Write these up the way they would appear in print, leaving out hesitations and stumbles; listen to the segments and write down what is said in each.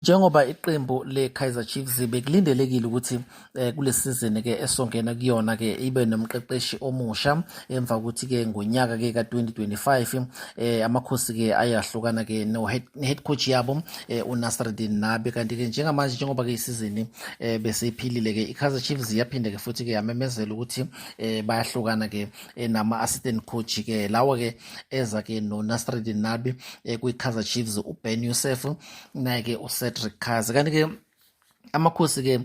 Njengoba iqembu le-Kaizer Chiefs bekulindelekile ukuthi kule season ke esongena kuyona ke ibe nomqeqeshi omusha emva kokuthi ke ngonyaka ke ka-2025 amakhosi ke ayahlukana ke no head coach yabo uNasreddine Nabi. Kanti ke njengamanje, njengoba ke isizini bese iphilile ke, i-Kaizer Chiefs iyaphinde ke futhi ke yamemezela ukuthi bayahlukana ke nama assistant coach ke lawo ke eza ke no Nasreddine Nabi kwi-Kaizer Chiefs, uBen Youssef naye ke uCedric Kaze. Kanti ke amakhosi ke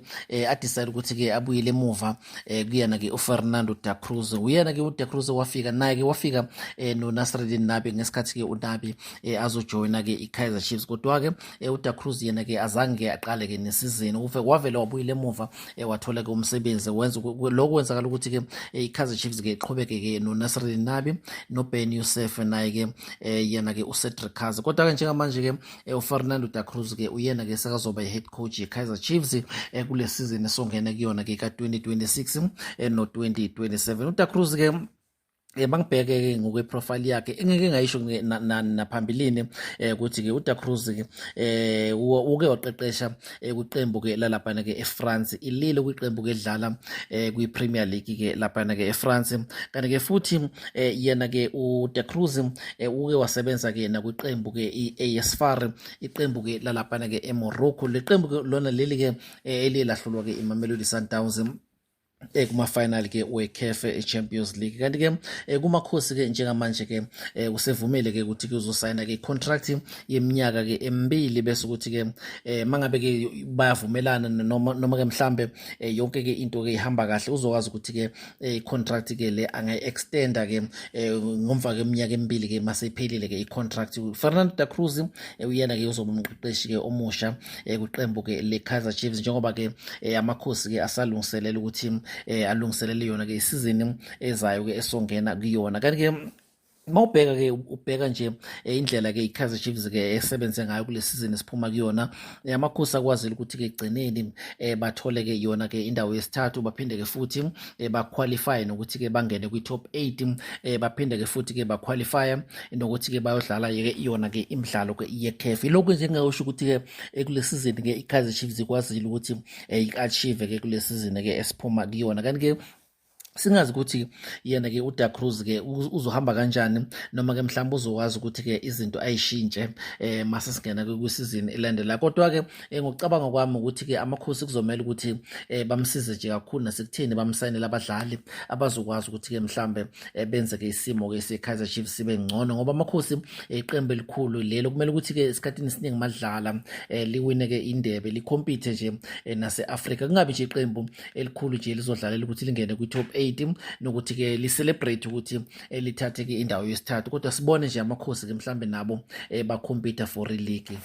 adecide ukuthi ke abuyele emuva kuyena ke uFernando da Cruz. Uyena ke uDa Cruz wafika naye ke, wafika no Nasreddine Nabi ngesikhathi ke uNabi azojoina ke iKaizer Chiefs, kodwa ke uDa Cruz yena ke azange aqale ke nesizini, ufe wavele wabuyela emuva, wathola ke umsebenzi. Wenza lokho kwenzakala ukuthi ke iKaizer Chiefs ke iqhubeke ke no Nasreddine Nabi no Ben Youssef naye ke yena ke uCedric Kaze. Kodwa ke njengamanje ke uFernando da Cruz ke uyena ke sekazoba i-head coach ye-Kaizer Chiefs kule season esongena kuyona ke ka-2026 no-2027. UDa Cruz ke bangibheke ke ngokweprofile yakhe, engeke ngayisho naphambilini ukuthi ke uDa Cruz ke uke waqeqesha kwiqembu ke lalapha ke eFrance, iLille, kwiqembu ke edlala kwi-Premier League ke lapha ke eFrance. Kanti ke futhi yena ke uDa Cruz uke wasebenza ke nakwiqembu ke iAS FAR, iqembu ke lalapha ke eMorocco. Leqembu ke lona leli ke eliye lahlulwa ke iMamelodi Sundowns kuma final ke weCAF Champions League. Kanti ke kumakhosi ke njengamanje ke usevumile ke ukuthi ke uzosayina ke contract yeminyaka ke emibili, bese ukuthi ke mangabe ke bayavumelana noma ke mhlambe yonke ke into ke ihamba kahle, uzokwazi ukuthi ke i-contract ke le angayi-extenda ke ngomva kweminyaka emibili ke mase iphelile ke i-contract. Fernando da Cruz uyena ke uzoba umqeqeshi ke omusha kwiqembu ke le Kaizer Chiefs, njengoba ke amakhosi ke asalungiselela ukuthi alungiselele yona ke isizini ezayo ke esongena kuyona. Kanti ke mawubheka ke, ubheka nje indlela ke iKaizer Chiefs ke esebenze ngayo kule season esiphuma kuyona, amakhosi akwazile ukuthi ke egcineni bathole ke yona ke indawo yesithathu, baphinde ke futhi baqualify nokuthi ke bangene kwi top 8, baphinde ke futhi ke baqualify nokuthi ke bayodlala ke yona ke imidlalo ke yeCAF. Lokhu nje ngiyosho ukuthi ke kule season ke iKaizer Chiefs ikwazile ukuthi i-achieve ke kule season ke esiphuma kuyona. Kanti ke singazi ukuthi yena ke uDa Cruz ke uzohamba kanjani, noma ke mhlawumbe uzokwazi ukuthi ke izinto ayishintshe mase singena kwisizini elandelayo. Kodwa ke ngokucabanga kwami ukuthi ke amakhosi kuzomela ukuthi bamsize nje kakhulu nasekutheni bamsayinele abadlali abazokwazi ukuthi ke mhlambe benze ke isimo ke seKaizer Chiefs sibe ngcono, ngoba amakhosi iqembu elikhulu lelo, kumele ukuthi ke esikhathini esiningi madlala liwine ke indebe, licompete nje nase-Africa, kungabi nje iqembu elikhulu nje lizodlalela ukuthi lingene kwi-top 8 nokuthi ke li-celebrate ukuthi lithathe ke indawo yesithathu, kodwa sibone nje amakhosi ke mhlambe nabo bacompete for i-league.